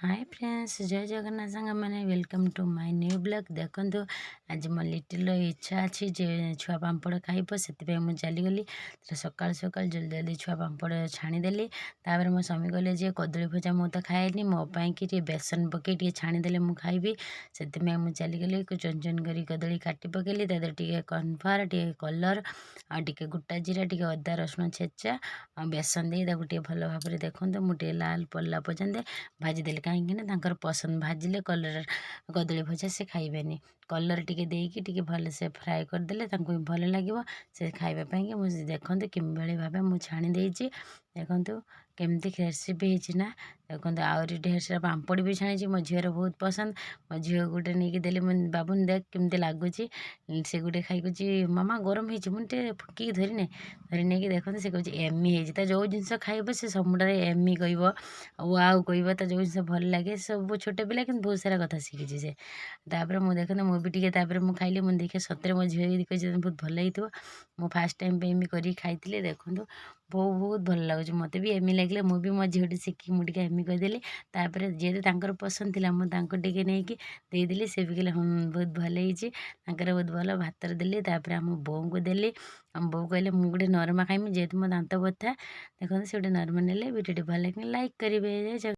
ହାଏ friends, ଜୟ ଜଗନ୍ନାଥ ସାଙ୍ଗମାନେ। Welcome to my new vlog. ଦେଖନ୍ତୁ, ଆଜି ମୋ ଲିଟିଲ୍ର ଇଚ୍ଛା ଅଛି ଯେ ଛୁଆ ପାମ୍ପଡ଼ ଖାଇବ। ସେଥିପାଇଁ ମୁଁ ଚାଲିଗଲି ସକାଳୁ ସକାଳୁ ଜଲ୍ଦି ଜଲ୍ଦି ଛୁଆ ପାମ୍ପଡ଼ ଛାଣିଦେଲି। ତାପରେ ମୋ ସ୍ୱାମୀ କହିଲେ ଯେ କଦଳୀ ଭଜା ମୁଁ ତ ଖାଏନି, ମୋ ପାଇଁକି ଟିକେ ବେସନ ପକାଇ ଟିକେ ଛାଣିଦେଲେ ମୁଁ ଖାଇବି। ସେଥିପାଇଁ ମୁଁ ଚାଲିଗଲି, ଚୁନ ଚୁନ କରି କଦଳୀ କାଟି ପକାଇଲି। ତା ଦେହରେ ଟିକେ କର୍ଣ୍ଣଫ୍ଲାୱାର, ଟିକେ କଲର୍ ଆଉ ଟିକେ ଗୋଟା ଜିରା, ଟିକେ ଅଦା ରସୁଣ ଛେଚା ଆଉ ବେସନ ଦେଇ ତାକୁ ଟିକେ ଭଲ ଭାବରେ, ଦେଖନ୍ତୁ, ମୁଁ ଟିକେ ଲାଲ ପଡ଼ିଲା ପର୍ଯ୍ୟନ୍ତ ଭାଜିଦେଲି। କାହିଁକିନା ତାଙ୍କର ପସନ୍ଦ ଭାଜିଲେ କଲର୍, କଦଳୀ ଭଜା ସେ ଖାଇବେନି। କଲର୍ ଟିକେ ଦେଇକି ଟିକେ ଭଲସେ ଫ୍ରାଏ କରିଦେଲେ ତାଙ୍କୁ ବି ଭଲ ଲାଗିବ ସେ ଖାଇବା ପାଇଁକି। ମୁଁ ଦେଖନ୍ତୁ କିଭଳି ଭାବେ ମୁଁ ଛାଣି ଦେଇଛି। ଦେଖନ୍ତୁ କେମିତି ରେସିପି ହେଇଛି ନା। ଦେଖନ୍ତୁ, ଆହୁରି ଢେର ସାରା ପାମ୍ପଡ଼ ବି ଛାଣିଛି। ମୋ ଝିଅର ବହୁତ ପସନ୍ଦ। ମୋ ଝିଅ ଗୋଟେ ନେଇକି ଦେଲି। ମୁଁ, ବାବୁନ, ଦେଖ କେମିତି ଲାଗୁଛି। ସେ ଗୋଟେ ଖାଇ କହୁଛି, ମାମା, ଗରମ ହେଇଛି। ମୁଁ ଟିକେ ଫୁଙ୍କିକି ଧରିନେ ଧରି ନେଇକି, ଦେଖନ୍ତୁ, ସେ କହୁଛି ୟମି ହେଇଛି। ତା ଯେଉଁ ଜିନିଷ ଖାଇବ, ସେ ସବୁଟାରେ ୟମି କହିବ, ୱାଓ କହିବ। ତା ଯେଉଁ ଜିନିଷ ଭଲ ଲାଗେ ସବୁ। ଛୋଟ ପିଲା କିନ୍ତୁ ବହୁତ ସାରା କଥା ଶିଖିଛି ସେ। ତାପରେ ମୁଁ, ଦେଖନ୍ତୁ, ମୁଁ ବି ଟିକେ ତାପରେ ମୁଁ ଖାଇଲି। ମୁଁ ଦେଖେ, ସତରେ ମୋ ଝିଅ ବି କହିଛି ବହୁତ ଭଲ ହେଇଥିବ। ମୁଁ ଫାର୍ଷ୍ଟ ଟାଇମ୍ ପାଇଁ ବି କରିକି ଖାଇଥିଲି। ଦେଖନ୍ତୁ, ବହୁତ ଭଲ ଲାଗୁଛି। ମୋତେ ବି ୟମି ଲାଗିଲା। ମୁଁ ବି ମୋ ଝିଅଠୁ ଶିଖିକି ମୁଁ ଟିକେ ୟମି କହିଦେଲି। ତାପରେ ଯେହେତୁ ତାଙ୍କର ପସନ୍ଦ ଥିଲା, ମୁଁ ତାଙ୍କୁ ଟିକେ ନେଇକି ଦେଇଦେଲି। ସେ ବି କହିଲେ, ହଁ, ବହୁତ ଭଲ ହେଇଛି। ତାଙ୍କର ବହୁତ ଭଲ ଭାତରେ ଦେଲି। ତାପରେ ଆମ ବୋଉଙ୍କୁ ଦେଲି। ଆମ ବୋଉ କହିଲେ, ମୁଁ ଗୋଟେ ନରମା ଖାଇମି, ଯେହେତୁ ମୋ ଦାନ୍ତ ବଥା। ଦେଖନ୍ତୁ, ସେ ଗୋଟେ ନରମା ନେଲେ। ଭିଡ଼ିଓଟି ଭଲ ଲାଗିଲେ ଲାଇକ୍ କରିବେ। ଜୟ